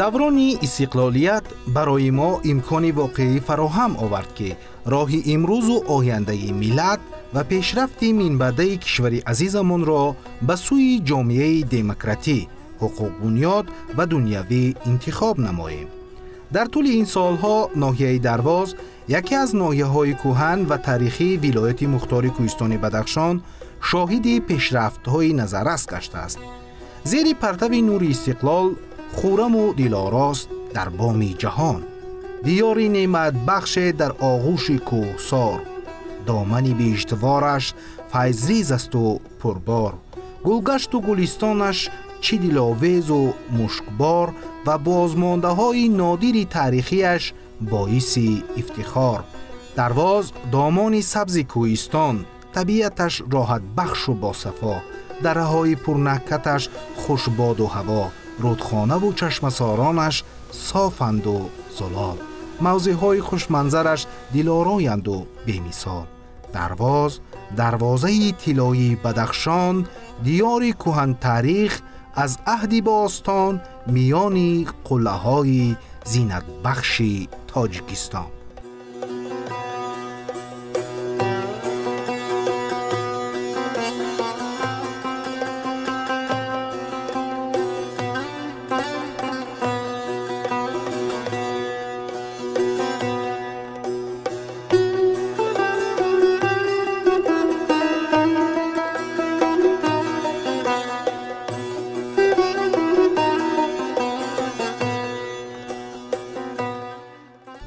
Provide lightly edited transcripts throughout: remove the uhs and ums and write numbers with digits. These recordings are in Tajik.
Даврони истиқлолият барои мо имкони воқеӣ фароҳам овард, ки роҳи имрӯзу ояндаи миллат ва пешрафти минбаъдаи кишвари азизамонро ба сӯи ҷомеаи демократӣ, ҳуқуқбунёд ва дунявӣ интихоб намоем. Дар тӯли ин солҳо ноҳияи Дарвоз яке аз ноҳияҳои кӯҳан ва таърихии вилояти мухтори кӯҳистони Бадахшон шоҳиди пешрафтҳои назаррас гаштааст. Зери партави нури истиқлол хураму дилорост дар боми ҷаҳон, диёри неъматбахше дар оғӯши кӯҳсор, домани биҳиштвораш файзриз асту пурбор, гулгашту гулистонаш чӣ диловезу мушкбор ва бозмондаҳои нодири таърихиаш боиси ифтихор. Дарвоз домони сабзи кӯҳистон, табиаташ роҳатбахшу босафо, дараҳои пурнакаташ хушбоду ҳаво, рудхонаву чашмасоронаш софанду зулол, мавзеъҳои хушманзараш дилороянду бемисол. Дарвоз дарвозаи тиллоии Бадахшон, диёри кӯҳантаърих аз аҳди бостон, миёни қуллаҳои зинатбахши Тоҷикистон.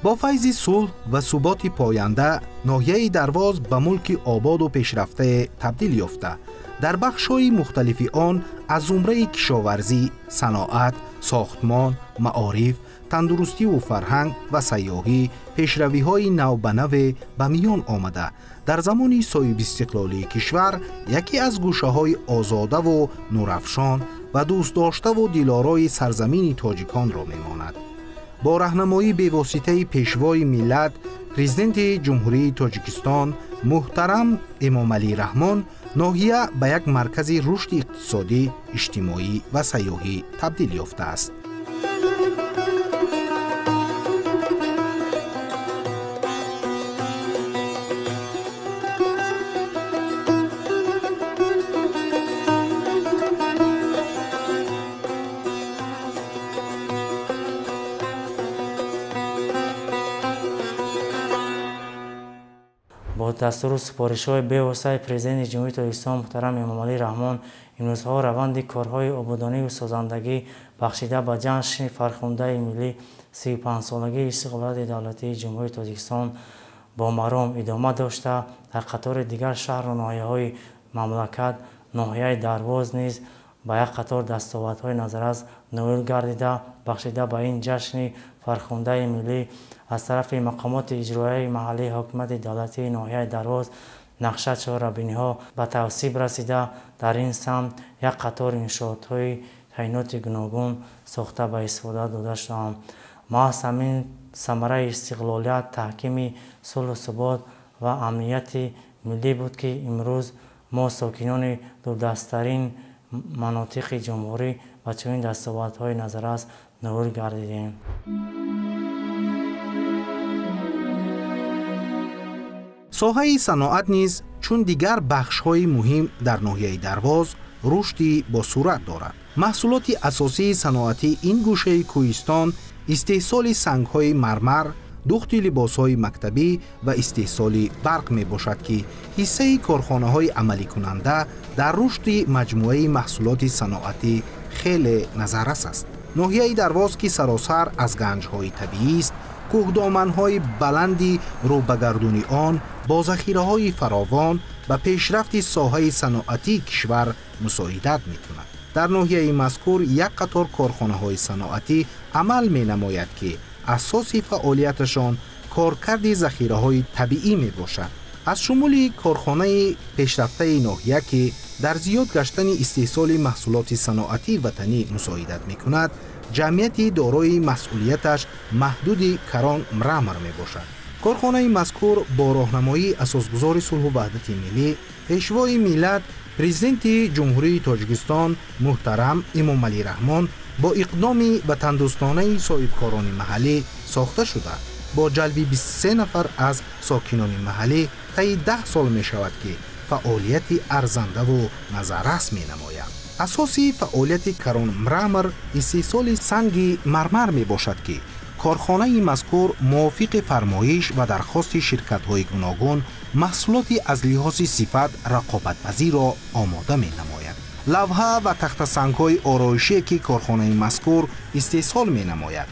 Бо файзи сулҳ ва суботи поянда ноҳияи Дарвоз ба мулки ободу пешрафтае табдил ёфта, дар бахшҳои мухталифи он аз зумраи кишоварзӣ, саноат, сохтмон, маориф, тандурустиву фарҳанг ва сайёҳӣ пешравиҳои навбанаве ба миён омада, дар замони соҳибистиқлолии кишвар яке аз гӯшаҳои озодаву нурафшон ва дӯстдоштаву дилорои сарзамини тоҷиконро мемонад. Бо раҳнамоии бевоситаи пешвои миллат, президенти Ҷумҳурии Тоҷикистон муҳтарам Эмомалӣ Раҳмон, ноҳия ба як маркази рушди иқтисодӣ, иҷтимоӣ ва сайёҳӣ табдил ёфтааст. Бо дастуру супоришҳои бевоситаи президенти Ҷумҳурии Тоҷикистон муҳтарам Эмомалӣ Раҳмон имрӯзҳо раванди корҳои ободониву созандагӣ бахшида ба ҷашни фархундаи миллӣ 35-солагии истиқлолияти давлатии Ҷумҳурии Тоҷикистон бо маром идома дошта, дар қатори дигар шаҳру ноҳияҳои мамлакат ноҳияи Дарвоз низ ба як қатор дастовардҳои назаррас ноил гардида, бахшида ба ин ҷашни фархундаи миллӣ аз тарафи мақомоти иҷроияи маҳаллии ҳокимияти давлатии ноҳияи Дарвоз нақша чорабиниҳо ба тавсиб расида, дар ин самт як қатор иншоотҳои таъиноти гуногун сохта ба истифода дода шудаанд. Маҳз ҳамин самараи истиқлолият, таҳкими сулҳу субот ва амнияти миллӣ буд, ки имрӯз мо сокинони дурдасттарин манотиқи ҷумҳурӣ ба чунин дастовардҳои назаррас ноил гардидем. Соҳаи саноат низ чун дигар бахшҳои муҳим дар ноҳияи Дарвоз рушди босуръат дорад. Маҳсулоти асосии саноатии ин гӯшаи кӯҳистон истеҳсоли сангҳои мармар, духти либосҳои мактабӣ ва истеҳсоли барқ мебошад, ки ҳиссаи корхонаҳои амаликунанда дар рушди маҷмӯаи маҳсулоти саноатӣ хеле назаррас аст. Ноҳияи Дарвоз, ки саросар аз ганҷҳои табиист, кӯҳдоманҳои баланди рӯбагардуни он бо захираҳои фаровон ба пешрафти соҳаи саноатии кишвар мусоидат мекунад. Дар ноҳияи мазкур як қатор корхонаҳои саноатӣ амал менамояд, ки асоси фаъолияташон коркарди захираҳои табиӣ мебошад. Аз шумули корхонаи пешрафтаи ноҳия, ки дар зиёд гаштани истеҳсоли маҳсулоти саноатии ватанӣ мусоидат мекунад, ҷамъияти дорои масъулияташ маҳдуди Карон Мрамор мебошад. Корхонаи мазкур бо роҳнамоии асосгузори сулҳу ваҳдати миллӣ, пешвои миллат, президенти Ҷумҳурии Тоҷикистон муҳтарам Эмомалӣ Раҳмон бо иқдоми ватандӯстонаи соҳибкорони маҳаллӣ сохта шуда, бо ҷалби 23 нафар аз сокинони маҳаллӣ таи 10 сол мешавад, ки фаъолияти арзандаву назаррас менамояд. Асоси фаъолияти Карон Мрамор истеҳсоли санги мармар мебошад, ки корхонаи мазкур мувофиқи фармоиш ва дархости ширкатҳои гуногун маҳсулоти аз лиҳози сифат рақобатпазирро омода менамояд. Лавҳа ва тахтасангҳои ороишие, ки корхонаи мазкур истеҳсол менамояд,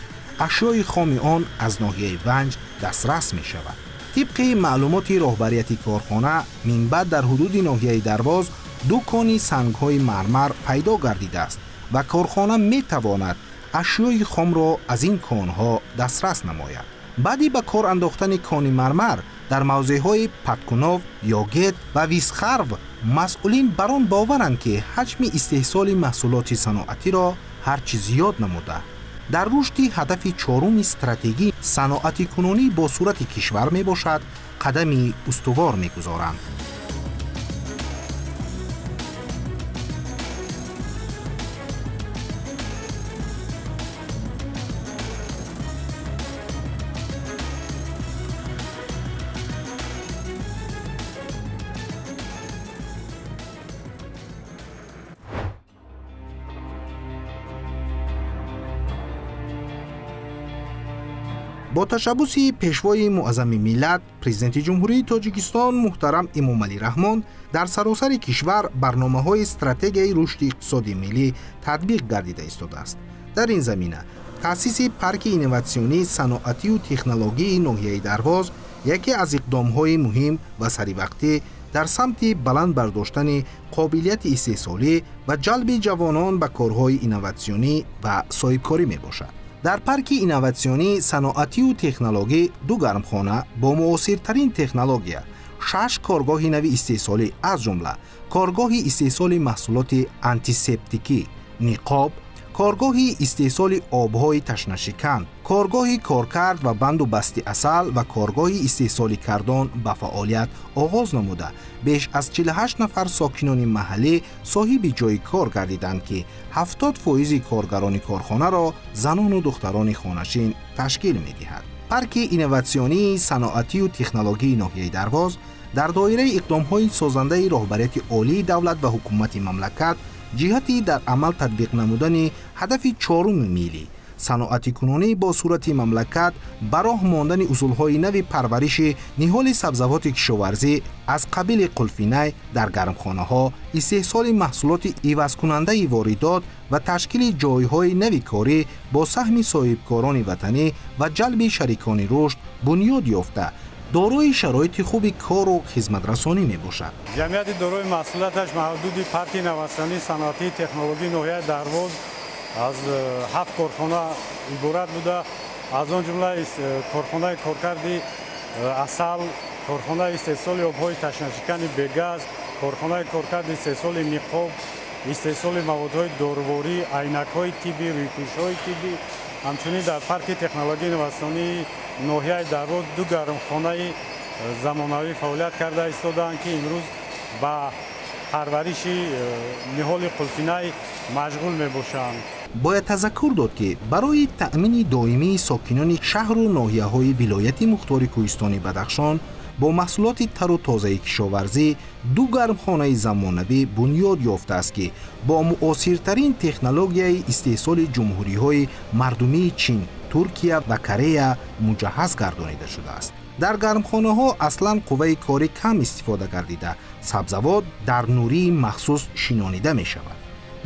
ашёи хоми он аз ноҳияи Ванҷ дастрас мешавад. Тибқи маълумоти роҳбарияти корхона, минбаъд дар ҳудуди ноҳияи Дарвоз ду кони сангҳои мармар пайдо гардидааст ва корхона метавонад ашёи хомро аз ин конҳо дастрас намояд. Баъди ба кор андохтани кони мармар дар мавзеъҳои Паткунов, Ёгет ва Висхарв масъулин бар он боваранд, ки ҳаҷми истеҳсоли маҳсулоти саноатиро ҳарчи зиёд намуда, дар рушди ҳадафи чоруми стратегӣ саноатикунонӣ бо сурати кишвар мебошад, қадами устувор мегузоранд. Бо ташаббуси пешвои муаззами миллат, президенти Ҷумҳурии Тоҷикистон муҳтарам Эмомалӣ Раҳмон дар саросари кишвар барномаҳои стратегияи рушди иқтисоди миллӣ татбиқ гардида истодааст. Дар ин замина таъсиси парки инноватсионии саноатию технологияи ноҳияи Дарвоз яке аз иқдомҳои муҳим ва саривақтӣ дар самти баланд бардоштани қобилияти истеҳсолӣ ва ҷалби ҷавонон ба корҳои инноватсионӣ ва соҳибкорӣ мебошад. Дар парки инноватсионии саноатию технологӣ ду гармхона бо муосиртарин технология, 6 коргоҳи нави истеҳсолӣ, аз ҷумла коргоҳи истеҳсоли маҳсулоти антисептикӣ, ниқоб, коргоҳи истеҳсоли обҳои ташнашикан, коргоҳи коркард ва банду басти асал ва коргоҳи истеҳсоли кардон ба фаъолият оғоз намуда, беш аз 48 нафар сокинони маҳаллӣ соҳиби ҷойи кор гардиданд, ки 70% коргарони корхонаро занону духтарони хонашин ташкил медиҳад. Парки инноватсионии саноатию технологияи ноҳияи Дарвоз дар доираи иқдомҳои созандаи роҳбарияти олии давлат ва ҳукумати мамлакат ҷиҳати дар амал татбиқ намудани ҳадафи чоруми миллӣ саноатикунонӣ бо сурати мамлакат, ба роҳ мондани усулҳои нави парвариши ниҳоли сабзавоти кишоварзӣ аз қабили қулфинай дар гармхонаҳо, истеҳсоли маҳсулоти ивазкунандаи воридот ва ташкили ҷойҳои нави корӣ бо саҳми соҳибкорони ватанӣ ва ҷалби шарикони рушд бунёд ёфта, дорои шароити хуби кору хизматрасонӣ мебошад. Ҷамъияти дорои маҳсулоташ маҳдуди парки инноватсионии саноатии технологияи ноҳияи Дарвоз аз 7 корхона иборат буда, аз он ҷумла корхонаи коркарди асал, корхонаи истеҳсоли обҳои ташнашикани бегаз, корхонаи коркарди истеҳсоли ниқоб, истеҳсоли маводҳои доруворӣ, айнакҳои тиббӣ, рӯйпӯшҳои тиббӣ. Ҳамчунин дар парки технологияи инноватсионии ноҳияи Дарвоз ду гармхонаи замонавӣ фаъолият карда истодаанд, ки имрӯз ба парвариши ниҳоли қулфинай машғул мебошанд. Бояд тазаккур дод, ки барои таъмини доимии сокинони шаҳру ноҳияҳои вилояти мухтори кӯҳистони Бадахшон бо маҳсулоти тару тозаи кишоварзӣ ду гармхонаи замонавӣ бунёд ёфтааст, ки бо муосиртарин технологияи истеҳсоли ҷумҳуриҳои мардумии Чин, Туркия ва Корея муҷаҳҳаз гардонида шудааст. Дар гармхонаҳо аслан қувваи корӣ кам истифода гардида, сабзавот дар нурии махсус шинонида мешавад.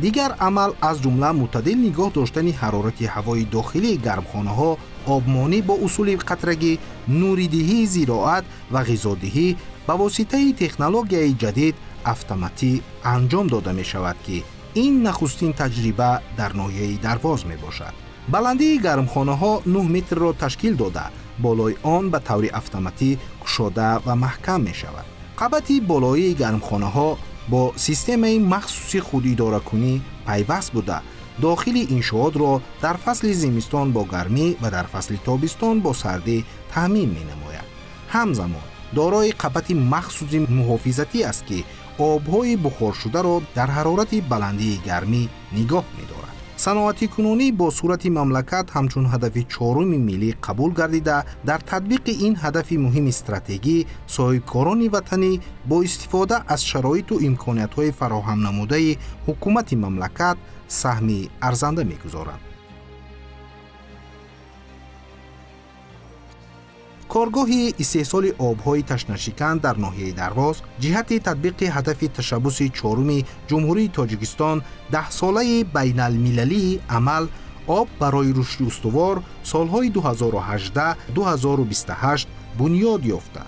Дигар амал аз ҷумла мӯътадил нигоҳ доштани ҳарорати ҳавои дохилии гармхонаҳо, обмонӣ бо усули қатрагӣ, нуридиҳии зироат ва ғизодиҳӣ ба воситаи технологияи ҷадид автоматӣ анҷом дода мешавад, ки ин нахустин таҷриба дар ноҳияи Дарвоз мебошад. Баландии гармхонаҳо 9 метрро ташкил дода, болои он ба таври автоматӣ кушода ва маҳкам мешавад. Қабати болоии гармхонаҳо бо системаи махсуси худидоракунӣ пайваст буда, дохили иншоотро дар фасли зимистон бо гармӣ ва дар фасли тобистон бо сардӣ таъмин менамояд. Ҳамзамон дорои қабати махсуси муҳофизатӣ аст, ки обҳои бухоршударо дар ҳарорати баландии гармӣ нигоҳ медорад. Саноатикунонӣ бо сурати мамлакат ҳамчун ҳадафи чоруми миллӣ қабул гардида, дар татбиқи ин ҳадафи муҳими стратегӣ соҳибкорони ватанӣ бо истифода аз шароиту имкониятҳои фароҳамнамудаи ҳукумати мамлакат саҳми арзанда мегузоранд. Коргоҳи истеҳсоли обҳои ташнашикан дар ноҳияи Дарвоз ҷиҳати татбиқи ҳадафи ташаббуси чоруми Ҷумҳурии Тоҷикистон даҳсолаи байналмилалии амал об барои рушди устувор солҳои 2018-2028 бунёд ёфта.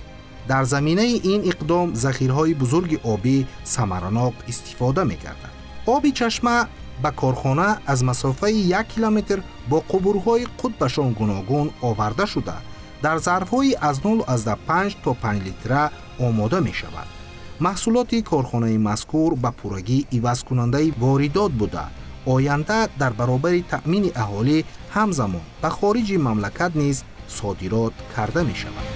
Дар заминаи ин иқдом захираҳои бузурги обӣ самаранок истифода мегардад. Оби чашма ба корхона аз масофаи 1 километр бо қубурҳои қутбашон гуногун оварда шуда, дар зарфҳои аз 0,5 то 5 литра омода мешавад. Маҳсулоти корхонаи мазкур ба пуррагӣ ивазкунандаи воридот буда, оянда дар баробари таъмини аҳолӣ ҳамзамон ба хориҷи мамлакат низ содирот карда мешавад.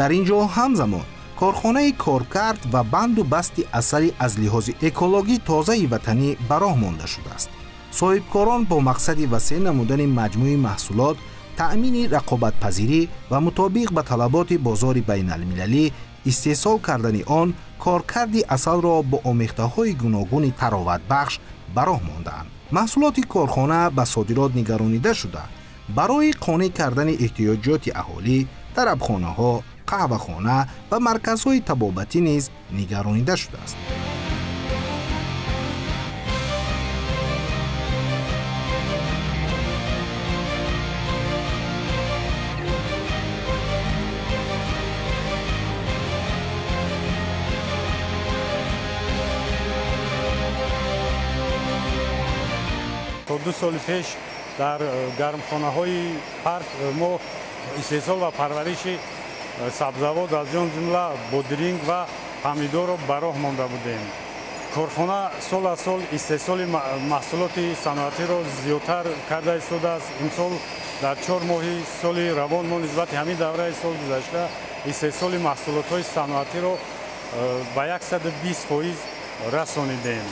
Дар ин ҷо ҳамзамон корхонаи коркард ва банду басти асали аз лиҳози экологӣ тозаи ватанӣ ба роҳ монда шудааст. Соҳибкорон бо мақсади васеъ намудани маҷмӯи маҳсулот, таъмини рақобатпазирӣ ва мутобиқ ба талаботи бозори байналмилалӣ истеҳсол кардани он коркарди асалро бо омехтаҳои гуногуни тароватбахш ба роҳ мондаанд. Маҳсулоти корхона ба содирот нигаронида шуда, барои қонеъ кардани эҳтиёҷоти аҳолӣ, тарабхонаҳо, қаҳвахона ва марказҳои табобатӣ низ нигаронида шудааст. То 2 соли пеш дар гармхонаҳои парк мо истеҳсол ва парвариши сабзавот аз ҷумла бодиринг ва помидорро ба роҳ монда будем. Корхона сол аз сол истеҳсоли маҳсулоти саноатиро зиёдтар карда истодааст. Имсол дар 4 моҳи соли равон мо нисбати ҳамин давраи сол гузашта истеҳсоли маҳсулотҳои саноатиро ба 120% расонидем.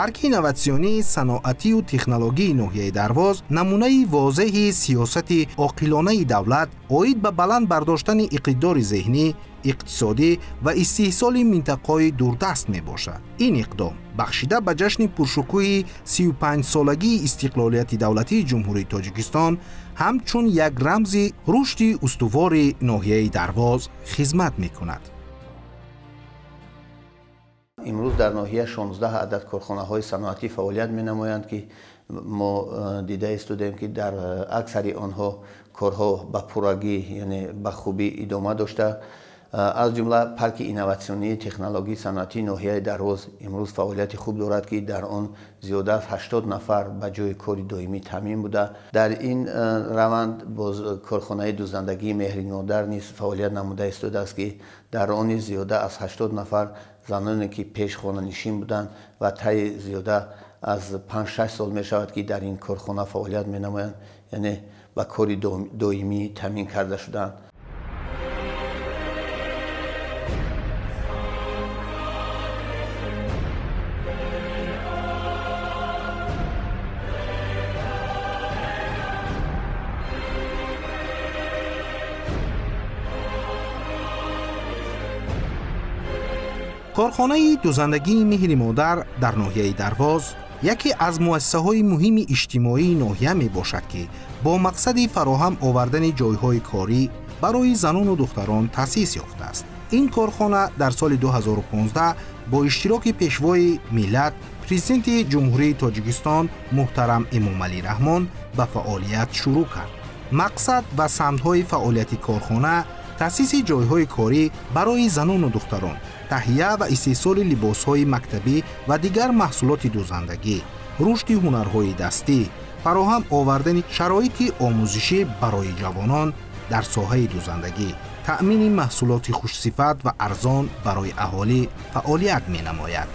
Парки инноватсионии саноатию технологии ноҳияи Дарвоз намунаи возеҳи сиёсати оқилонаи давлат оид ба баланд бардоштани иқтидори зеҳнӣ, иқтисодӣ ва истеҳсоли минтақаҳои дурдаст мебошад. Ин иқдом бахшида ба ҷашни пуршукӯҳи 35-солагии истиқлолияти давлатии Ҷумҳурии Тоҷикистон ҳамчун як рамзи рушди устувори ноҳияи Дарвоз хизмат мекунад. Имрӯз дар ноҳия 16 адад корхонаҳои саноатӣ фаъолият менамоянд, ки мо дида истодем, ки дар аксари онҳо корҳо ба пуррагӣ, яъне ба хубӣ идома дошта. Аз ҷумла парки инноватсионии технологии саноатии ноҳияи Дарвоз имрӯз фаъолияти хуб дорад, ки дар он зиёда аз 80 нафар ба ҷои кори доимӣ таъмин буда. Дар ин раванд боз корхонаи дӯзандагии Меҳринодар низ фаъолият намуда истодааст, ки дар он низ зиёда аз 80 нафар заноне, ки пеш хонанишин буданд ва таи зиёда аз 5-6 сол мешавад, ки дар ин корхона фаъолият менамоянд, яъне ба кори доимӣ таъмин карда шуданд. Корхонаи дӯзандагии Меҳри Модар дар ноҳияи Дарвоз яке аз муассисаҳои муҳими иҷтимоии ноҳия мебошад, ки бо мақсади фароҳам овардани ҷойҳои корӣ барои занону духтарон таъсис ёфтааст. Ин корхона дар соли 2015 бо иштироки пешвои миллат, президенти Ҷумҳурии Тоҷикистон муҳтарам Эмомалӣ Раҳмон ба фаъолият шурӯъ кард. Мақсад ва самтҳои фаъолияти корхона таъсиси ҷойҳои корӣ барои занону духтарон, таҳия ва истеҳсоли либосҳои мактабӣ ва дигар маҳсулоти дӯзандагӣ, рушди ҳунарҳои дастӣ, фароҳам овардани шароити омӯзишӣ барои ҷавонон дар соҳаи дӯзандагӣ, таъмини маҳсулоти хушсифат ва арзон барои аҳолӣ фаъолият менамояд.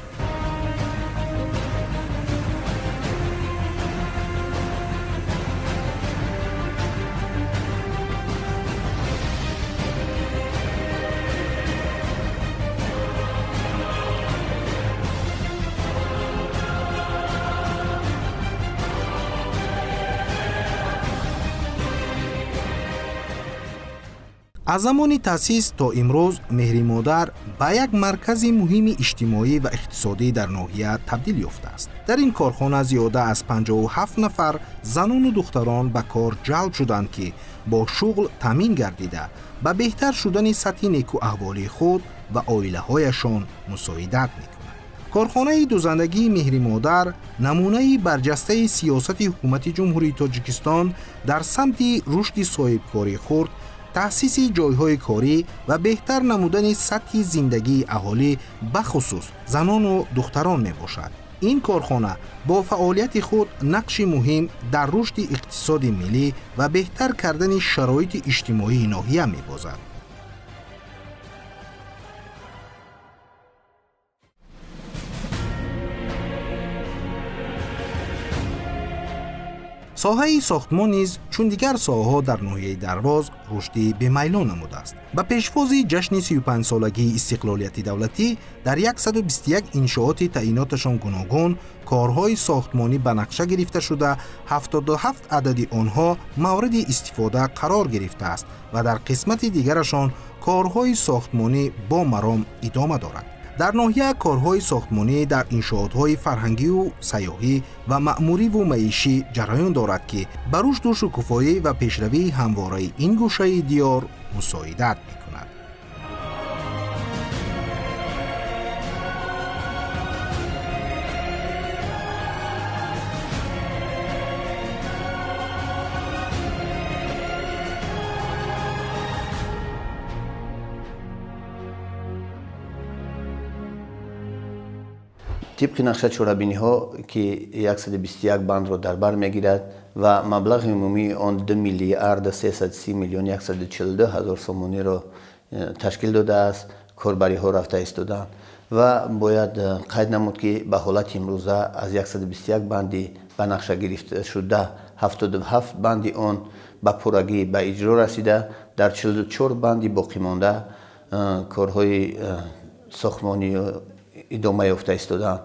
Аз замони таъсис то имрӯз Меҳри Модар ба як маркази муҳими иҷтимоӣ ва иқтисодӣ дар ноҳия табдил ёфтааст. Дар ин корхона зиёда аз 57 нафар занону духтарон ба кор ҷалб шуданд, ки бо шуғл таъмин гардида ба беҳтар шудани сатҳи некӯаҳволии худ ва оилаҳояшон мусоидат мекунанд. Корхонаи дӯзандагии Меҳри Модар намунаи барҷастаи сиёсати ҳукумати Ҷумҳурии Тоҷикистон дар самти рушди соҳибкории хурд, таъсиси ҷойҳои корӣ ва беҳтар намудани сатҳи зиндагии аҳолӣ, бахусус занону духтарон мебошад. Ин корхона бо фаъолияти худ нақши муҳим дар рушди иқтисоди миллӣ ва беҳтар кардани шароити иҷтимоии ноҳия мебозад. Соҳаи сохтмон низ чун дигар соҳаҳо дар ноҳияи Дарвоз рушди бемайлон намудааст. Ба пешвози ҷашни 35-солагии истиқлолияти давлатӣ дар 121 иншооти таъиноташон гуногун корҳои сохтмонӣ ба нақша гирифта шуда, 77 адади онҳо мавриди истифода қарор гирифтааст ва дар қисмати дигарашон корҳои сохтмонӣ бо маром идома дорад. Дар ноҳия корҳои сохтмонӣ дар иншоотҳои фарҳангию сайёҳӣ ва маъмуриву маишӣ ҷараён дорад, ки ба рушду шукуфоӣ ва пешравии ҳамвораи ин гӯшаи диёр мусоидат мекунад. Тибқи нақша чорабиниҳо, ки 121 бандро дар бар мегирад ва маблағи умумии он 2 миллиард 330 миллион 142 ҳазор сомониро ташкил додааст, корбариҳо рафта истодаанд ва бояд қайд намуд, ки ба ҳолати имрӯза аз 121 банди ба нақша гирифташуда 77 банди он ба пуррагӣ ба иҷро расида, дар 44 банди боқимонда корҳои сохтмонӣ идома ёфта истодаанд.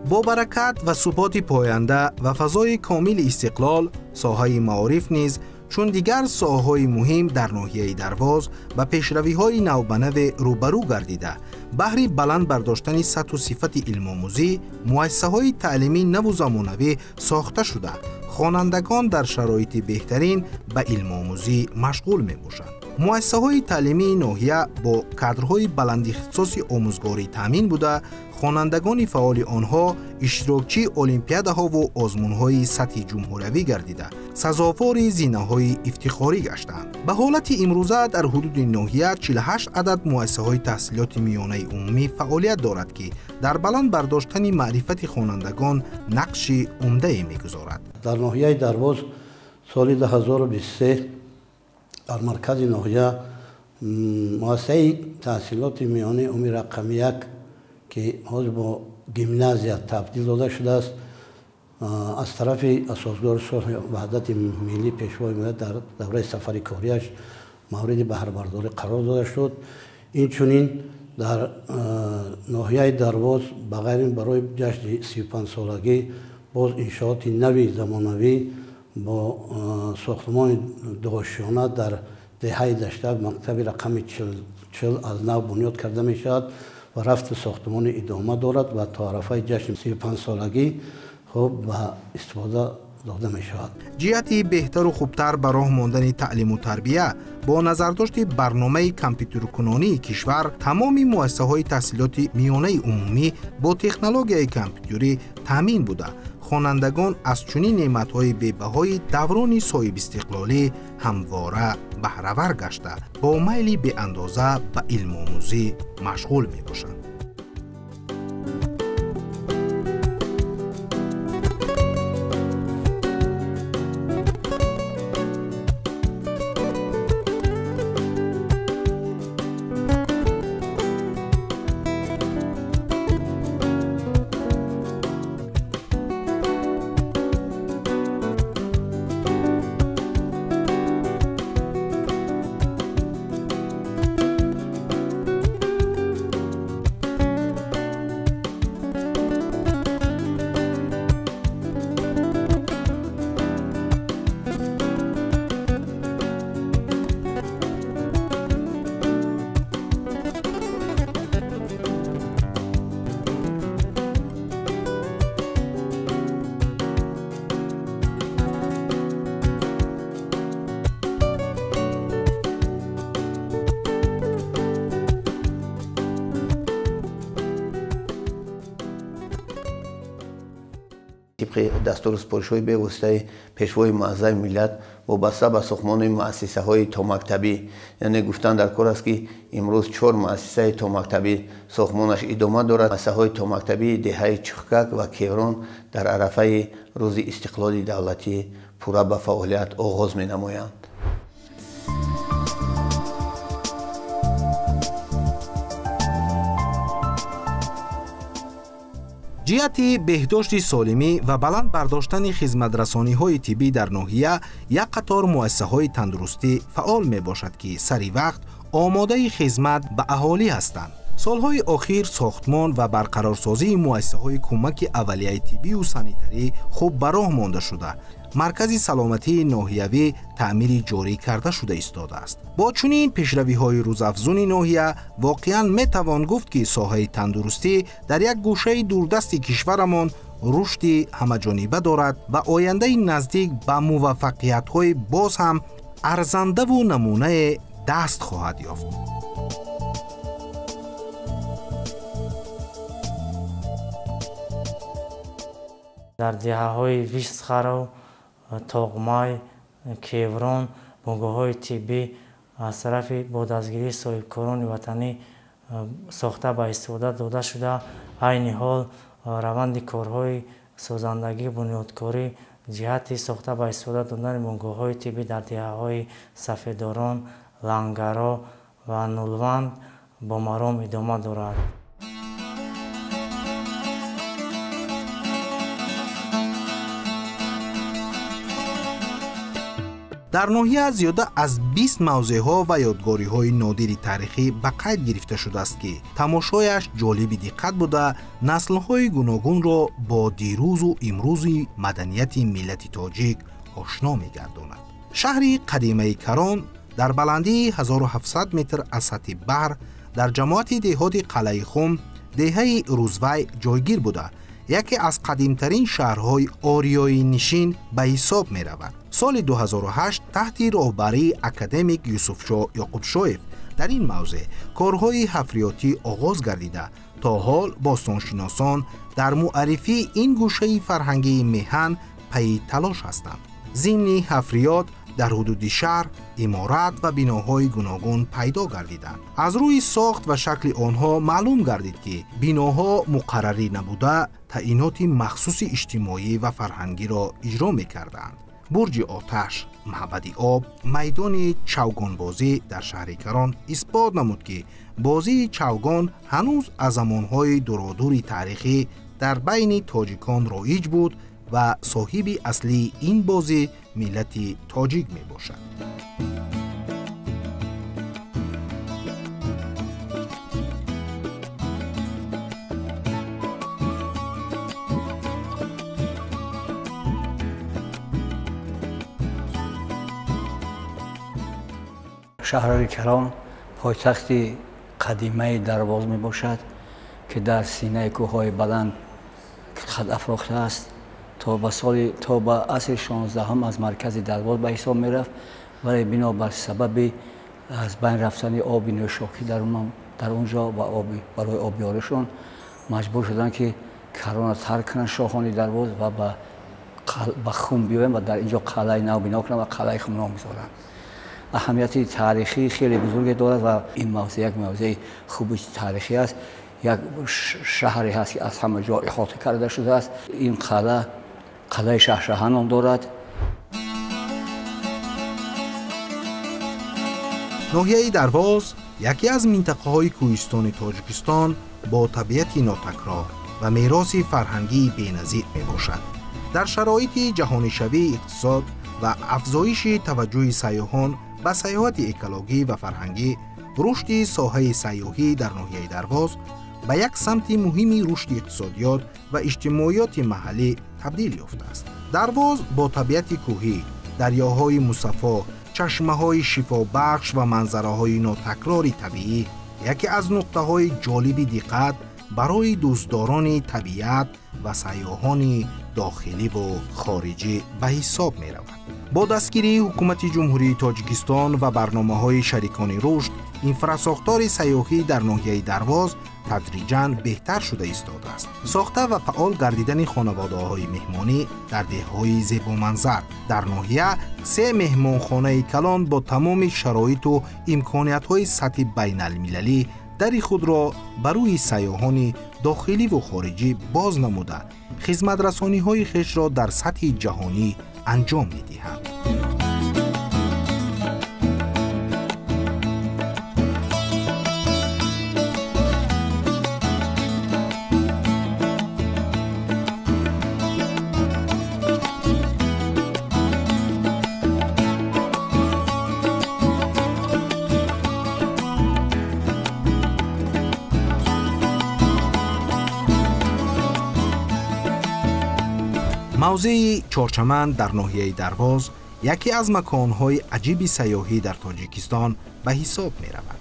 Бо баракат ва суботи поянда ва фазои комили истиқлол, соҳаи маориф низ чун дигар соҳаҳои муҳим дар ноҳияи Дарвоз ба пешравиҳои навбанаве рӯбарӯ гардида, баҳри баланд бардоштани сатҳу сифати илмомӯзӣ муассисаҳои таълимии наву замонавӣ сохта шуда, хонандагон дар шароити беҳтарин ба илмомӯзӣ машғул мебошанд. Муассисаҳои таълимии ноҳия бо кадрҳои баландихтисоси омӯзгорӣ таъмин буда, хонандагони фаъоли онҳо иштирокчии олимпиадаҳову озмунҳои сатҳи ҷумҳуриявӣ гардида, сазовори зинаҳои ифтихорӣ гаштанд. Ба ҳолати имрӯза дар ҳудуди ноҳия 48 адад муассисаҳои таҳсилоти миёнаи умумӣ фаъолият дорад, ки дар баланд бардоштани маърифати хонандагон нақши умдае мегузорад. Дар ноҳияи Дарвоз соли 2023 дар маркази ноҳия муассисаи таҳсилоти миёнаи умумии рақами 1, ки ҳозир бо гимназия табдил дода шудааст, аз тарафи асосгузори сулҳу ваҳдати миллӣ Пешвои миллат дар давраи сафари кориаш мавриди баҳрабардорӣ қарор дода шуд. Инчунин дар ноҳияи Дарвоз ба ғайр ин барои ҷашни 35-солагӣ боз иншооти нави замонавӣ бо сохтмони дуошёна дар деҳаи Даштак мактаби рақами 40 аз нав бунёд карда мешавад ва рафти сохтмони идома дорад ва то арафаи ҷашни 35-солагӣ хуб ба истифода дода мешавад. Ҷиҳати беҳтару хубтар ба роҳ мондани таълиму тарбия бо назардошти барномаи компютеркунонии кишвар тамоми муассисаҳои таҳсилоти миёнаи умумӣ бо технологияи компютерӣ таъмин буда, хонандагон аз чунин неъматҳои бебаҳои даврони соҳибистиқлолӣ ҳамвора баҳравар гашта, бо майли беандоза ба илмомӯзӣ машғул мебошанд. Тибқи дастуру супоришҳои бевоситаи Пешвои муаззами миллат вобаста ба сохтмони муассисаҳои томактабӣ, яъне гуфтан дар кор аст, ки имрӯз 4 муассисаи томактабӣ сохтмонаш идома дорад. Муассисаҳои томактабии деҳаи Чухкак ва Кеврон дар арафаи рӯзи истиқлоли давлатӣ пурра ба фаъолият оғоз менамоянд. Ҷиҳати беҳдошти солимӣ ва баланд бардоштани хизматрасониҳои тиббӣ дар ноҳия як қатор муассисаҳои тандурустӣ фаъол мебошад, ки сари вақт омодаи хизмат ба аҳолӣ ҳастанд. Солҳои охир сохтмон ва барқарорсозии муассисаҳои кӯмаки аввалияи тиббию санитарӣ хуб ба роҳ монда шуда, маркази саломатии ноҳиявӣ таъмири ҷорӣ карда шуда истодааст. Бо чунин пешравиҳои рӯзафзуни ноҳия воқеан метавон гуфт, ки соҳаи тандурустӣ дар як гӯшаи дурдасти кишварамон рушди ҳамаҷониба дорад ва ояндаи наздик ба муваффақиятҳои боз ҳам арзандаву намунае даст хоҳад ёфт. Дар деҳаҳои Вишсхаров, Тоғмай, Кеврон бунгоҳҳои тиббӣ аз тарафи бо дастгирии соҳибкорони ватанӣ сохта ба истифода дода шуда, айни ҳол раванди корҳои созандагӣ бунёдкорӣ ҷиҳати сохта ба истифода додани бунгоҳҳои тиббӣ дар деҳаҳои Сафедорон, Лангаро ва Нулванд бо маром идома дорад. Дар ноҳия зиёда аз 20 мавзеъҳо ва ёдгориҳои нодири таърихӣ ба қайд гирифта шудааст, ки тамошояш ҷолиби диққат буда, наслҳои гуногунро бо дирӯзу имрӯзи маданияти миллати тоҷик ошно мегардонад. Шаҳри қадимаи Карон дар баландии 1700 метр аз сатҳи баҳр дар ҷамоати деҳоти Қалъаи Хум деҳаи Рӯзвай ҷойгир буда, яке аз қадимтарин шаҳрҳои ориёинишин ба ҳисоб меравад. Соли 2008 таҳти роҳбарии академик Юсуфшо Ёқубшоев дар ин мавзеъ корҳои ҳафриётӣ оғоз гардида, то ҳол бостоншиносон дар муаррифии ин гӯшаи фарҳангии меҳан пайи талош ҳастанд. Зимни ҳафриёт дар ҳудуди шаҳр иморат ва биноҳои гуногун пайдо гардиданд. Аз рӯи сохт ва шакли онҳо маълум гардид, ки биноҳо муқаррарӣ набуда, таъиноти махсуси иҷтимоӣ ва фарҳангиро иҷро мекарданд. Бурҷи оташ, маъбади об, майдони чавгонбозӣ дар шаҳри Карон исбот намуд, ки бозии чавгон ҳанӯз аз замонҳои дуродури таърихӣ дар байни тоҷикон роиҷ буд ва соҳиби аслии ин бозӣ миллати тоҷик мебошад. Шаҳри Карон пойтахти қадимаи Дарвоз мебошад, ки дар синаи кӯҳҳои баланд қад афрохтааст. То ба асри 16 аз маркази Дарвоз ба ҳисоб мерафт, вале бинобар сабаби аз байн рафтани оби нӯшокӣ дар он ҷо ва барои обёришон маҷбур шуданд, ки Каронро тарк кунанд шоҳони Дарвоз ва ба Хум биёянд ва дар ин ҷо қалъаи нав бино кунанд ва қалъаи Хум ном гузоранд. Аҳамияти таърихӣ хеле бузурге дорад ва ин мавзеъ як мавзеи хуби таърихӣ аст. Як шаҳре ҳаст, ки аз ҳама ҷо иҳота карда шудааст. Ин қалъа қалъаи Шаҳшаҳа ном дорад. Ноҳияи Дарвоз яке аз минтақаҳои кӯҳистони Тоҷикистон бо табиати нотакрор ва мероси фарҳангии беназир мебошад. Дар шароити ҷаҳонишавии иқтисод ва афзоиши таваҷҷӯҳи сайёҳон ба сайёҳати экологӣ ва фарҳангӣ, рушди соҳаи сайёҳӣ дар ноҳияи Дарвоз ба як самти муҳими рушди иқтисодиёт ва иҷтимоиёти маҳаллӣ табдил ёфтааст. Дарвоз бо табиати кӯҳӣ, дарёҳои мусаффо, чашмаҳои шифобахш ва манзараҳои нотакрори табиӣ яке аз нуқтаҳои ҷолиби диққат барои дӯстдорони табиат ва сайёҳони дохиливу хориҷӣ ба ҳисоб меравад. Бо дастгирии ҳукумати Ҷумҳурии Тоҷикистон ва барномаҳои шарикони рушд, инфрасохтори сайёҳӣ дар ноҳияи Дарвоз тадриҷан беҳтар шуда истодааст. Сохта ва фаъол гардидани хонаводаҳои меҳмонӣ дар деҳҳои зебоманзар. Дар ноҳия 3 меҳмонхонаи калон бо тамоми шароиту имкониятҳои сатҳи байналмилалӣ дари худро ба рӯи сайёҳони дохиливу хориҷӣ боз намуда, хизматрасониҳои хешро дар сатҳи ҷаҳонӣ анҷом медиҳанд. Мавзеи Чорчаман дар ноҳияи Дарвоз яке аз маконҳои аҷиби сайёҳӣ дар Тоҷикистон ба ҳисоб меравад.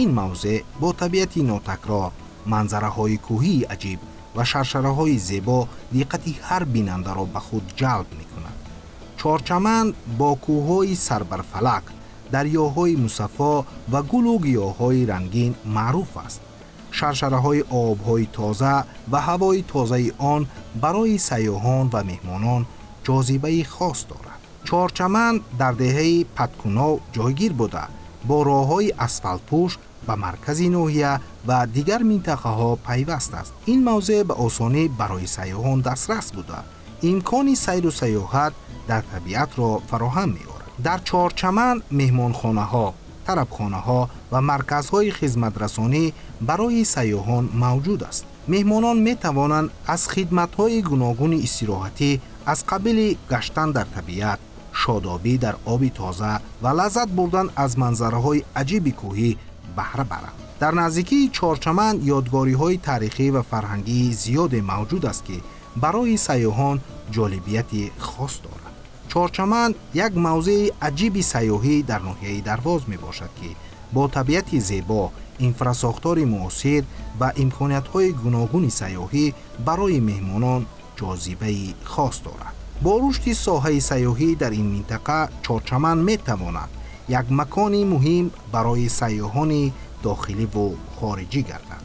Ин мавзеъ бо табиати нотакрор, манзараҳои кӯҳии аҷиб ва шаршараҳои зебо диққати ҳар бинандаро ба худ ҷалб мекунад. Чорчаман бо кӯҳҳои сарбарфалак, дарёҳои мусаффо ва гулу гиёҳҳои рангин маъруф аст. Шаршараҳои обҳои тоза ва ҳавои тозаи он барои сайёҳон ва меҳмонон ҷозибаи хос дорад. Чорчаман дар деҳаи Паткунов ҷойгир буда, бо роҳҳои асфалтпӯш ба маркази ноҳия ва дигар минтақаҳо пайваст аст. Ин мавзеъ ба осонӣ барои сайёҳон дастрас буда, имкони сайру сайёҳат дар табиатро фароҳам меорад. Дар Чорчаман меҳмонхонаҳо, тарабхонаҳо ва марказҳои хизматрасонӣ барои сайёҳон мавҷуд аст. Меҳмонон метавонанд аз хидматҳои гуногуни истироҳатӣ аз қабили гаштан дар табиат, шодобӣ дар оби тоза ва лаззат бурдан аз манзараҳои аҷиби кӯҳӣ баҳра баранд. Дар наздикии Чорчаман ёдгориҳои таърихӣ ва фарҳангии зиёде мавҷуд аст, ки барои сайёҳон ҷолибияти хос дорад. Чорчаман як мавзеи аҷиби сайёҳӣ дар ноҳияи Дарвоз мебошад, ки бо табиати зебо, инфрасохтори муосир ва имкониятҳои гуногуни сайёҳӣ барои меҳмонон ҷозибаи хос дорад. Бо рушди соҳаи сайёҳӣ дар ин минтақа Чорчаман метавонад як макони муҳим барои сайёҳони дохиливу хориҷӣ гардад.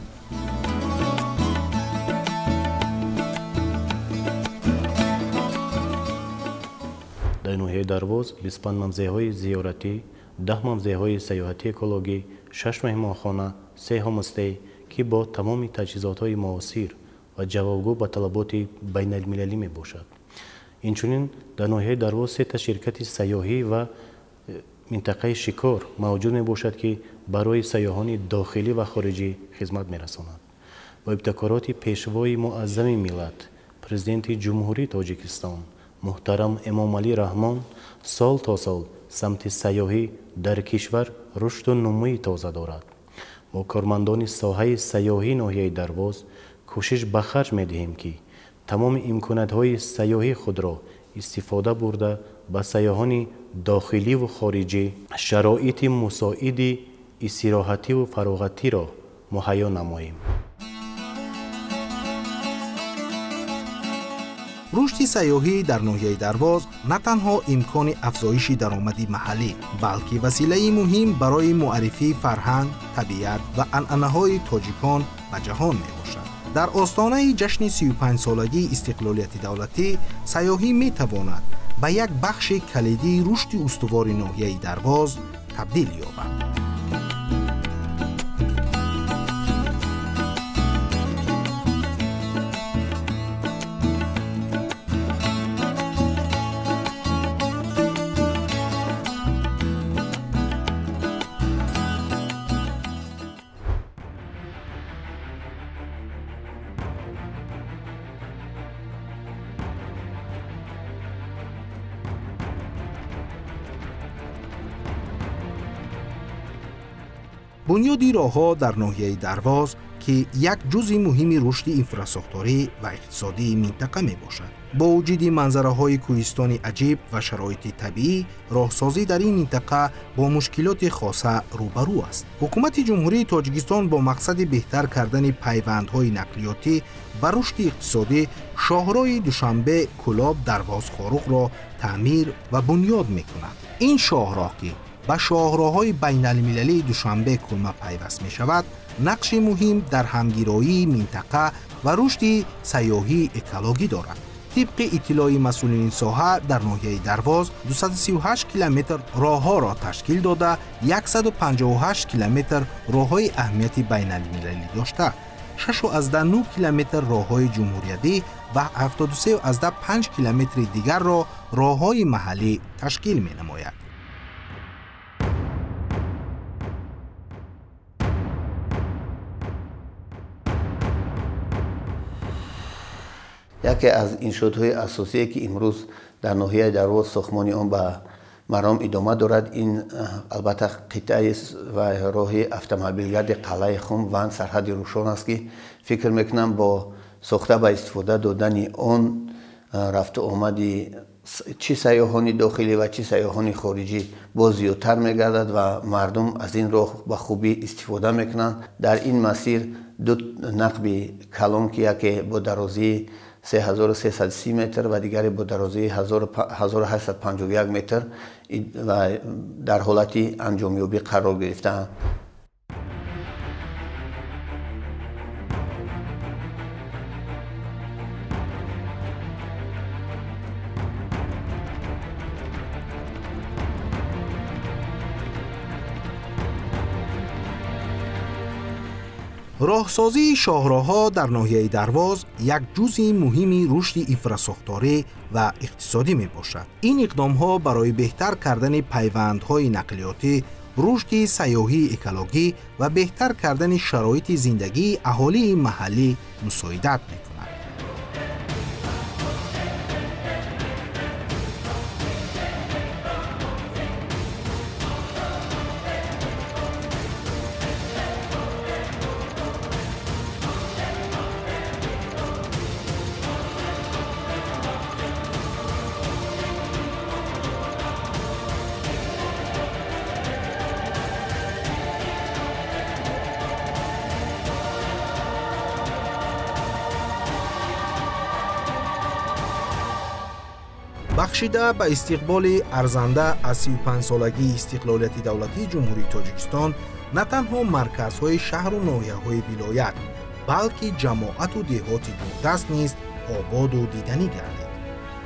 Дар ноҳияи Дарвоз 25 мавзеъҳои зиёратӣ, 10 мавзеъҳои сайёҳатии экологӣ, 6 меҳмонхона, 3 ҳомстей, ки бо тамоми таҷҳизотҳои муосир ва ҷавобгӯ ба талаботи байналмилалӣ мебошад. Инчунин дар ноҳияи Дарвоз 3 ширкати сайёҳӣ ва минтақаи шикор мавҷуд мебошад, ки барои сайёҳони дохилӣ ва хориҷӣ хизмат мерасонад. Бо ибтикороти пешвои муаззами миллат, Президенти Ҷумҳурии Тоҷикистон муҳтарам Эмомалӣ Раҳмон сол то сол самти сайёҳӣ дар кишвар рушду нумӯи тоза дорад. Мо кормандони соҳаи сайёҳии ноҳияи Дарвоз кӯшиш ба харҷ медиҳем, ки тамоми имкониятҳои сайёҳии худро истифода бурда ба сайёҳони дохиливу хориҷӣ шароити мусоиди истироҳативу фароғатиро муҳайё намоем. Рушди сайёҳӣ дар ноҳияи Дарвоз на танҳо имкони афзоиши даромади маҳаллӣ, балки василаи муҳим барои муаррифии фарҳанг, табиат ва анъанаҳои тоҷикон ба ҷаҳон мебошад. Дар остонаи ҷашни 35-солагии истиқлолияти давлатӣ сайёҳӣ метавонад ба як бахши калидии рушди устувори ноҳияи Дарвоз табдил ёбад. Бунёди роҳҳо дар ноҳияи Дарвоз, ки як ҷузъи муҳими рушди инфрасохторӣ ва иқтисодии минтақа мебошад. Бо вуҷуди манзараҳои кӯҳистони аҷиб ва шароити табиӣ, роҳсозӣ дар ин минтақа бо мушкилоти хоса рӯбарӯ аст. Ҳукумати Ҷумҳурии Тоҷикистон бо мақсади беҳтар кардани пайвандҳои нақлиётӣ ва рушди иқтисодӣ шоҳроҳи Душанбе Кӯлоб Дарвоз Хоруғро таъмир ва бунёд мекунад. Ин шоҳроҳ, ки ба шоҳроҳҳои байналмилалии Душанбе Кулма пайваст мешавад, нақши муҳим дар ҳамгироии минтақа ва рушди сайёҳии экологӣ дорад. Тибқи иттилои масъулини соҳа, дар ноҳияи Дарвоз 238 километр роҳҳоро ташкил дода, 158 километр роҳҳои аҳамияти байналмилалӣ дошта, 6,9 километр роҳҳои ҷумҳуриявӣ ва 73,5 километри дигарро роҳҳои маҳаллӣ ташкил менамояд. Яке аз иншоотҳои асосие, ки имрӯз дар ноҳияи Дарвоз сохтмони он ба маром идома дорад, ин албатта қитъаи ва роҳи автомобилгарди Қалъаи Хум Ванд сарҳади Рӯшон аст, ки фикр мекунам бо сохта ба истифода додани он рафту омади чӣ сайёҳони дохилӣ ва чӣ сайёҳони хориҷӣ боз зиёдтар мегардад ва мардум аз ин роҳ ба хубӣ истифода мекунанд. Дар ин масир ду нақби калон, ки яке бо дарозии 3330 метр ва дигаре бо дарозии 1851 метр дар ҳолати анҷомёбӣ қарор гирифтаанд. Роҳсозии шоҳроҳҳо дар ноҳияи Дарвоз як ҷузъи муҳими рушди инфрасохторӣ ва иқтисодӣ мебошад. Ин иқдомҳо барои беҳтар кардани пайвандҳои нақлиётӣ, рушди сайёҳии экологӣ ва беҳтар кардани шароити зиндагии аҳолии маҳаллӣ мусоидат мекунад. Бахшида ба истиқболи арзанда аз 35-солагии истиқлолияти давлатии Ҷумҳурии Тоҷикистон на танҳо марказҳои шаҳру ноҳияҳои вилоят, балки ҷамоату деҳоти дурдаст низ ободу диданӣ гардид.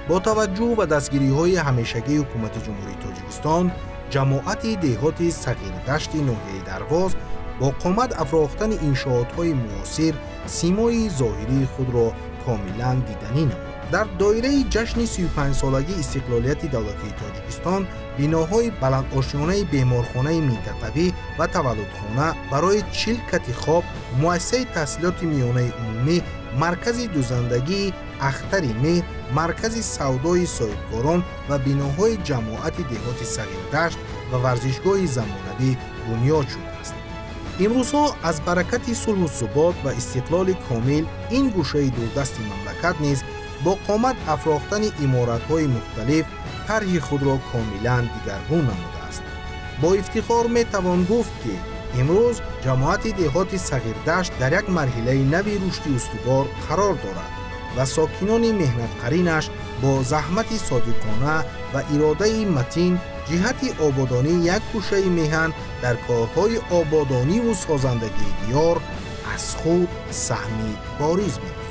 Бо таваҷҷӯҳ ба дастгириҳои ҳамешагии Ҳукумати Ҷумҳурии Тоҷикистон, ҷамоати деҳоти Сағирдашти ноҳияи Дарвоз бо қомат афрохтани иншоотҳои муосир симои зоҳирии худро комилан диданӣ намуд. Дар доираи ҷашни 35-солагии истиқлолияти давлатии Тоҷикистон биноҳои баландошёнаи беморхонаи минтақавӣ ва таваллудхона барои 40 кати хоб муассисаи таҳсилоти миёнаи умумӣ, маркази дӯзандагии Ахтари Меҳр, маркази савдои соҳибкорон ва биноҳои ҷамоати деҳоти Сағирдашт ва варзишгоҳи замонавӣ бунёд шудааст. Имрӯзҳо аз баракати сулҳу субот ва истиқлоли комил ин гӯшаи дурдасти мамлакат низ бо қомат афрохтани иморатҳои мухталиф тарҳи худро комилан дигаргун намудааст. Бо ифтихор метавон гуфт, ки имрӯз ҷамоати деҳоти Сағирдашт дар як марҳилаи нави рушди устувор қарор дорад ва сокинони меҳнатқаринаш бо заҳмати содиқона ва иродаи матин ҷиҳати ободонии як гӯшаи меҳан дар корҳои ободониву созандагии диёр аз худ саҳми бориз мегузоранд.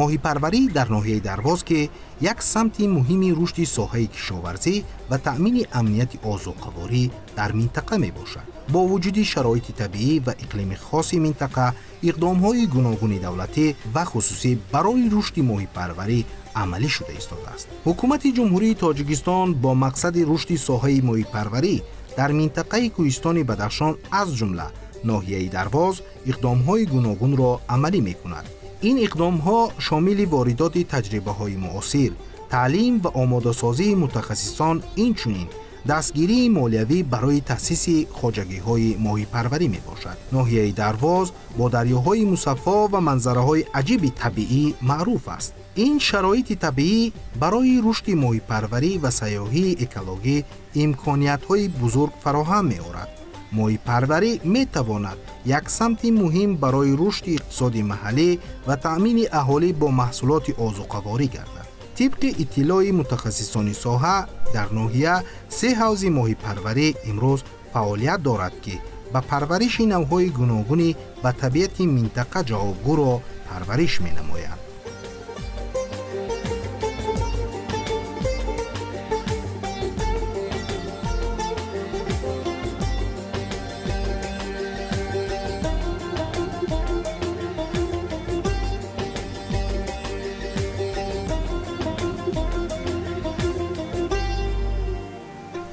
Моҳипарварӣ дар ноҳияи Дарвоз, ки як самти муҳими рушди соҳаи кишоварзӣ ва таъмини амнияти озуқаворӣ дар минтақа мебошад. Бо вуҷуди шароити табиӣ ва иқлими хоси минтақа, иқдомҳои гуногуни давлатӣ ва хусусӣ барои рушди моҳипарварӣ амалӣ шуда истодааст. Ҳукумати Ҷумҳурии Тоҷикистон бо мақсади рушди соҳаи моҳипарварӣ дар минтақаи кӯҳистони Бадахшон, аз ҷумла ноҳияи Дарвоз, иқдомҳои гуногунро амалӣ мекунад. Ин иқдомҳо шомили воридоти таҷрибаҳои муосир, таълим ва омодасозии мутахассисон, инчунин дастгирии молиявӣ барои таъсиси хоҷагиҳои моҳипарварӣ мебошад. Ноҳияи Дарвоз бо дарёҳои мусаффо ва манзараҳои аҷиби табиӣ маъруф аст. Ин шароити табиӣ барои рушди моҳипарварӣ ва сайёҳии экологӣ имкониятҳои бузург фароҳам меорад. Моҳипарварӣ метавонад як самти муҳим барои рушди иқтисоди маҳаллӣ ва таъмини аҳолӣ бо маҳсулоти озуқаворӣ гардад. Тибқи иттилои мутахассисони соҳа, дар ноҳия 3 ҳавзи моҳипарварӣ имрӯз фаъолият дорад, ки ба парвариши навъҳои гуногуни ба табиати минтақа ҷавобгӯро парвариш менамоянд.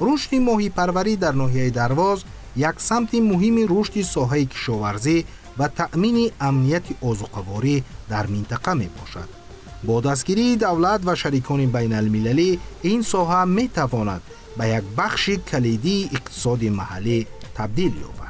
Рушди моҳипарварӣ дар ноҳияи Дарвоз як самти муҳими рушди соҳаи кишоварзӣ ва таъмини амнияти озуқаворӣ дар минтақа мебошад. Бо дастгирии давлат ва шарикони байналмилалӣ ин соҳа метавонад ба як бахши калидии иқтисоди маҳаллӣ табдил ёбад.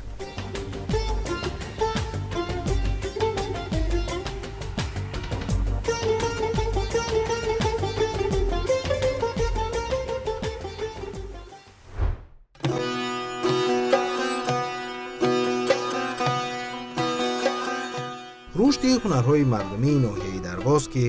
Рушди ҳунарҳои мардумии ноҳияи Дарвоз, ки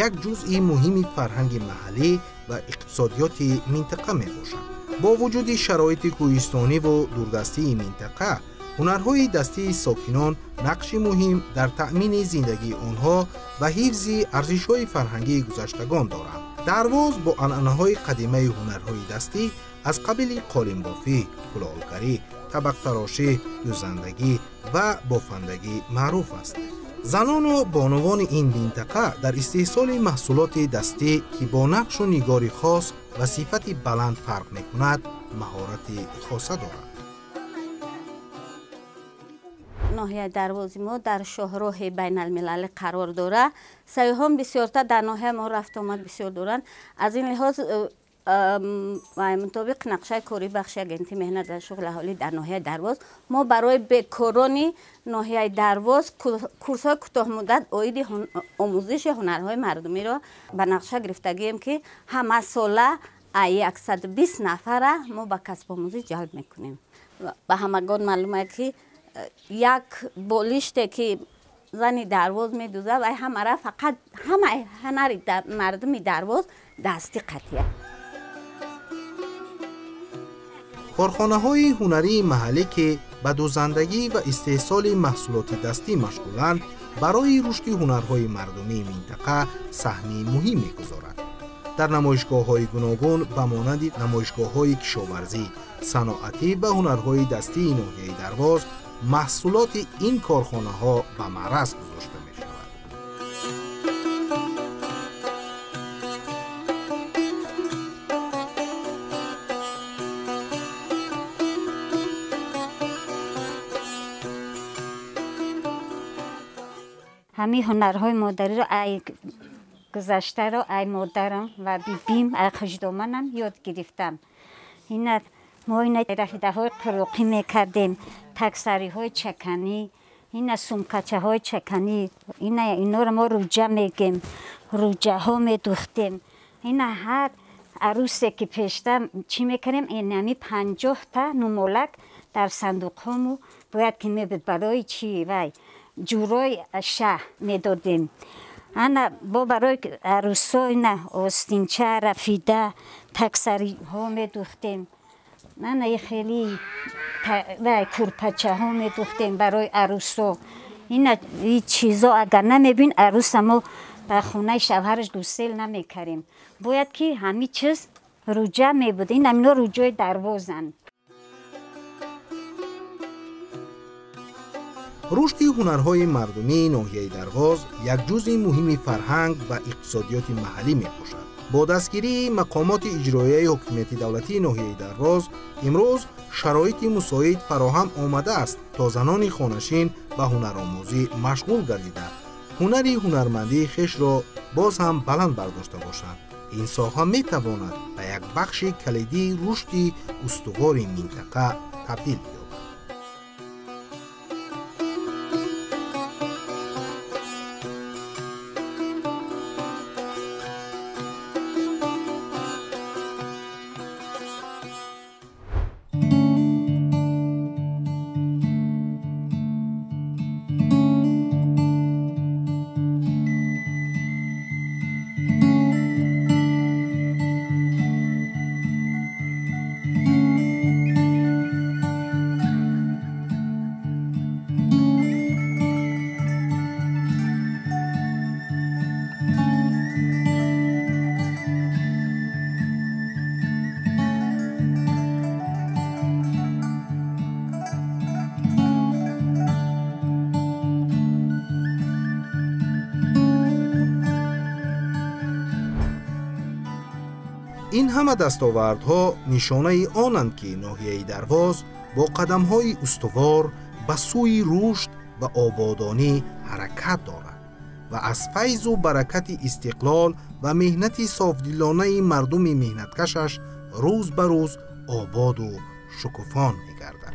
як ҷузъи муҳими фарҳанги маҳаллӣ ва иқтисодиёти минтақа мебошад. Бо вуҷуди шароити кӯҳистониву дурдастии минтақа, ҳунарҳои дастии сокинон нақши муҳим дар таъмини зиндагии онҳо ва ҳифзи арзишҳои фарҳангии гузаштагон доранд. Дарвоз бо анъанаҳои қадимаи ҳунарҳои дастӣ аз қабили қолинбофӣ, кулолгарӣ, табақтарошӣ, дӯзандагӣ ва бофандагӣ маъруф аст. Занону бонувони ин минтақа дар истеҳсоли маҳсулоти дастӣ, ки бо нақшу нигори хос ва сифати баланд фарқ мекунад, маҳорати хоса доранд. Ноҳияи Дарвози мо дар шоҳроҳи байналмилалӣ қарор дорад. Сайёҳон бисёртар дар ноҳияи мо рафтуомад бисёр доранд. Аз ин лиҳоз мутобиқ нақшаи кории бахши агентии меҳнат ва шуғли аҳолӣ дар ноҳияи Дарвоз мо барои бекорони ноҳияи Дарвоз курсҳои кӯтоҳмуддат оиди омӯзиши ҳунарҳои мардумиро ба нақша гирифтагием, ки ҳамасола 120 нафара мо ба касбомӯзӣ ҷалб мекунем. Ба ҳамагон маълум аст, ки як болиште ки зани Дарвоз медӯзад, вай ҳамара фақат ҳамаи ҳунари мардуми Дарвоз дастӣ қатъия. Корхонаҳои ҳунарии маҳаллӣ, ки ба дӯзандагӣ ва истеҳсоли маҳсулоти дастӣ машғуланд, барои рушди ҳунарҳои мардумии минтақа саҳми муҳим мегузоранд. Дар намоишгоҳҳои гуногун ба монанди намоишгоҳҳои кишоварзӣ, саноатӣ ва ҳунарҳои дастии ноҳияи Дарвоз Маҳсулоти ин корхонаҳо ба маъраз гузошта мешавад. Ҳамин ҳунарҳои модариро ай гузаштаро ай модарам ва бибим, ай хушдоманам ёд гирифтам. Ина мо ина рафидаҳои қуруқӣ мекардем, таксариҳои чаканӣ, ина сумкачаҳои чаканӣ, ина инора мо рӯҷа мегем, рӯҷаҳо медухтем. Ина ҳар арӯсе ки пешта чӣ мекардем, инами 50-та нумолак дар сандуқҳому бояд ки мебуд барои чӣ вай ҷурои шаҳ медодем. Ана бо барои арӯсо ина остинча, рафида, таксариҳо медухтем. Ана и хеле вай курпачаҳо медухтем барои арӯсо. Ина и чизо агар намебин арӯса мо ба хонаи шавҳараш гусел намекардем. Бояд ки ҳамин чиз рӯҷа мебуд. Ин ҳамино рӯҷои Дарвозанд. Рушди ҳунарҳои мардумии ноҳияи Дарвоз як ҷузъи муҳими фарҳанг ва иқтисодиёти маҳаллӣ мебошад. Бо дастгирии мақомоти иҷроияи ҳокимияти давлатии ноҳияи Дарвоз имрӯз шароити мусоид фароҳам омадааст, то занони хонашин ба ҳунаромӯзӣ машғул гардида, ҳунари ҳунармандии хешро боз ҳам баланд бардошта бошанд. Ин соҳа метавонад ба як бахши калидии рушди устувори минтақа табдил ёбад. Ин ҳама дастовардҳо нишонаи онанд, ки ноҳияи Дарвоз бо қадамҳои устувор ба сӯи рушд ва ободонӣ ҳаракат дорад ва аз файзу баракати истиқлол ва меҳнати софдилонаи мардуми меҳнаткашаш рӯз ба рӯз ободу шукуфон мегардад.